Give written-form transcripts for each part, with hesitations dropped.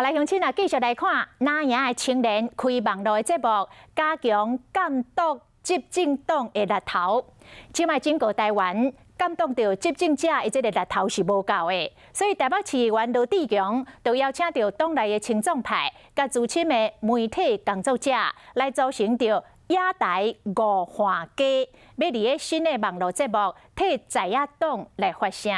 來鄉親啊，繼續來看藍營的青年開網路的節目，加強監督執政黨的力頭。這擺整個台灣監督著執政者的這個力頭是無夠的，所以台北市議員羅智強就邀請著黨內的青壯派佮資深的媒體工作者來組成著野台五岸家，欲佇咧新的網路節目替在野黨來發聲。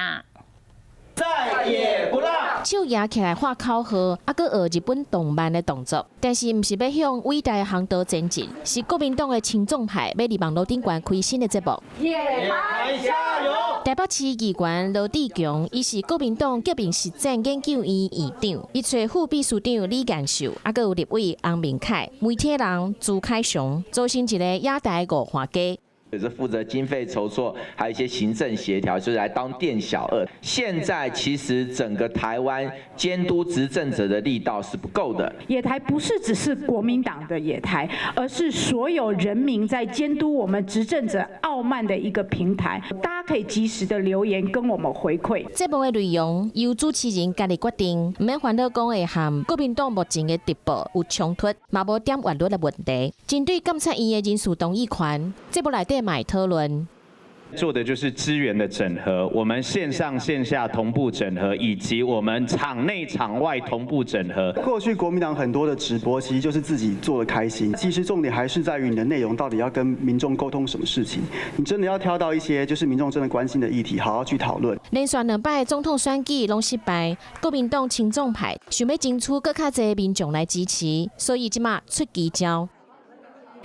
再也不讓手舉起來喊口號，猶閣學日本動漫的動作，但是毋是欲向偉大的航道前進，是國民黨的青壯派欲佇網路頂懸開新的節目。野台加油！台北市議員羅智強，伊是國民黨革命實踐研究院院長，伊揣副秘書長李彥秀，猶閣有立委洪明凱、媒體人朱凱翔，組成一個野台五岸家。也是負責經費籌措，還有一些行政協調，就是來當店小二。現在其實整個台灣監督執政者的力道是不夠的。野台不是只是國民黨的野台，而是所有人民在監督我們執政者傲慢的一個平台。大家可以及時的留言跟我們回饋。節目的內容由主持人家己決定，毋免煩惱講會和國民黨目前的直播有衝突，嘛無點閱率的問題。針對監察院的人事同意權，節目內底嘛會討論。做的就是資源的整合，我們線上線下同步整合，以及我們場內場外同步整合。過去國民黨很多的直播，其實就是自己做得開心。其實重點還是在於你的內容到底要跟民眾溝通什麼事情。你真的要挑到一些就是民眾真的關心的議題，好好去討論。連續兩擺總統選舉攏失敗，國民黨青壯派想欲爭取閣較濟民眾來支持，所以這馬出奇招。